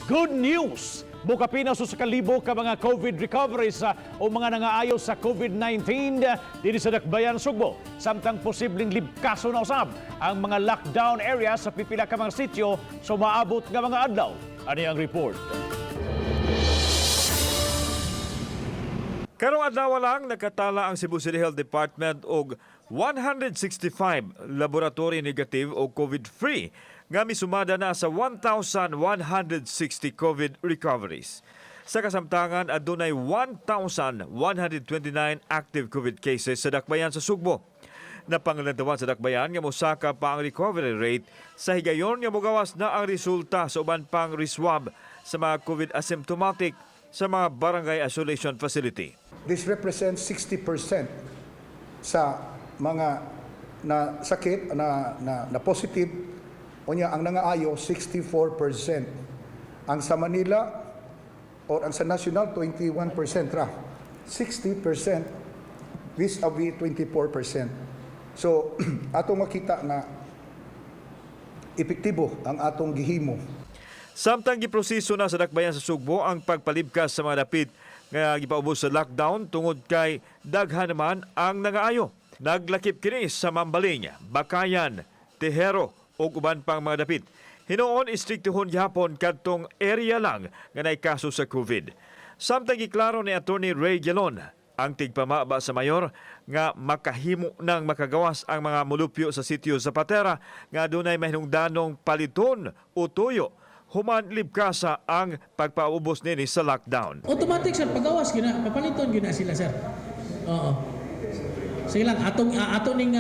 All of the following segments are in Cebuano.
Good news! Mukapin sa 1,000 ka mga COVID recoveries o mga nangaayo sa COVID-19 dinhi sa Dakbayan Sugbo. Samtang posibleng libkason na usab ang mga lockdown area sa pipila ka mga sityo sa maabot nga mga adlaw. Ani ang report. Karong adlaw lang nakatala ang Cebu City Health Department og 165 laboratory negative o COVID-free nga misumada na sa 1,160 COVID recoveries. Sa kasamtangan, adunay 1,129 active COVID cases sa Dakbayan sa Sugbo. Napangalantawan sa Dakbayan nga mosaka pa ang recovery rate sa higayon nga mogawas na ang resulta sa uban pang reswab sa mga COVID asymptomatic sa mga barangay isolation facility. This represents 60% sa mga na sakit na positive, unya ang nangaayo 64%. Ang sa Manila or ang sa national, 21% ra. 60% vis-a-vis 24%. So atong makita nga epektibo ang atong gihimo. Samtang giproseso na sa Dakbayan sa Sugbo ang pagpalibkas sa mga dapit nga gipaubos sa lockdown tungod kay daghan naman ang nangaayo. Naglakip kini sa Mambaling, Bakayan, Tejero ug uban pang mga dapit. Hinuon istriktuhon gihapon kadtong area lang nga naay kaso sa COVID. Samtang giklaro ni Attorney Ray Gilon ang tigpamaba sa mayor nga makahimo nang makagawas ang mga mulupyo sa sitio Zapatera nga adunay mahinungdanong paliton o tuyo human libkasa ang pagpaubos nini sa lockdown. Automatic, sir, pagawas gina, papaliton gina sila, sir. Oo. Sige lang atong ato ning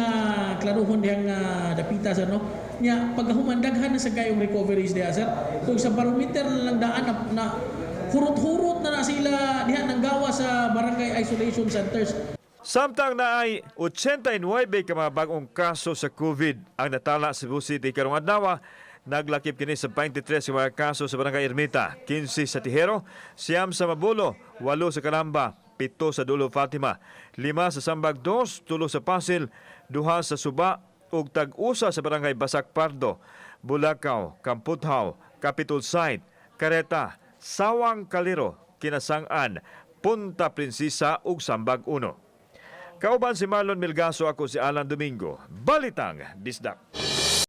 klaruhon dihang dapita, sir, no. Nya pagkahuman daghan na sa kayong recoveries diha, sir. Kung sa barometer na lang daan na hurot-hurot na na sila diha nang gawa sa barangay isolation centers. Samtang naay 89 ka mga bagong kaso sa COVID ang natala sa Cebu City karong adlaw, naglakip kini sa 23 ka mga kaso sa Barangay Ermita, 15 sa Tejero, 9 sa Mabolo, 8 sa Calamba, 7 sa Dulo Fatima, 5 sa Sambag 2, 3 sa Pasil, 2 sa Suba ug tag-usa sa Barangay Basak Pardo, Bulacau, Kamputhaw, Capitol Site, Careta, Sawang Calero, Kinasangan, Punta Princesa ug Sambag 1. Kauban si Marlon Milgaso, ako si Alan Domingo. Balitang Bisdak.